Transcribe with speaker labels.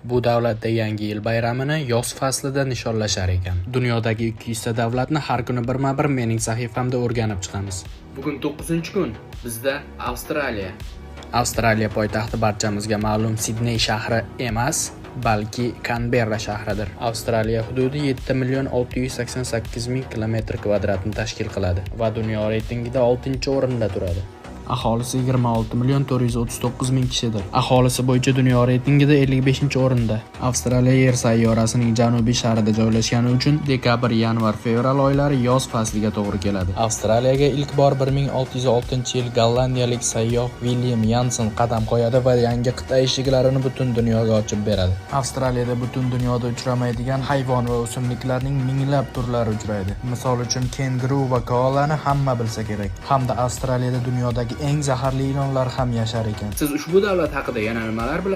Speaker 1: Bu davlatda Yangi yil bayramini yoz faslida nishonlashar ekan. Dunyodagi 200 ta davlatni har kuni birma-bir mening sahifamda o'rganib chiqamiz. Bugun 9-kun. Bizda Avstraliya. Avstraliya poytaxti barchamizga ma'lum Sidney shahri emas, balki Kanberra shahridir. Avstraliya hududi 7 million 688 ming kilometr kvadratni tashkil qiladi va dunyo reytingida 6-o'rinda turadi. Aholisi 26 million 439 ming kishidir. Aholisi bo'yicha dunyo reytingida 55-o'rinda. Avstraliya yer sayyorasining janubiy sharida joylashgani uchun dekabr, yanvar, fevral oylari yoz fasliga to'g'ri keladi. Avstraliyaga ilk bor 1606-yil gollandiyalik sayyoh Villiam Yansen qadam qo'yadi va yangi qit'a eshiklarini butun dunyoga ochib beradi. Avstraliyada butun dunyoda uchramaydigan hayvon va o'simliklarning minglab turlari uchraydi. Misol uchun, kenguru va koalani hamma bilsa kerak. Hamda Avstraliyada dunyodagi eng zaharli ilonlar ham yashar ekan. Siz ushbu davlat haqida yana nimalar bilasiz?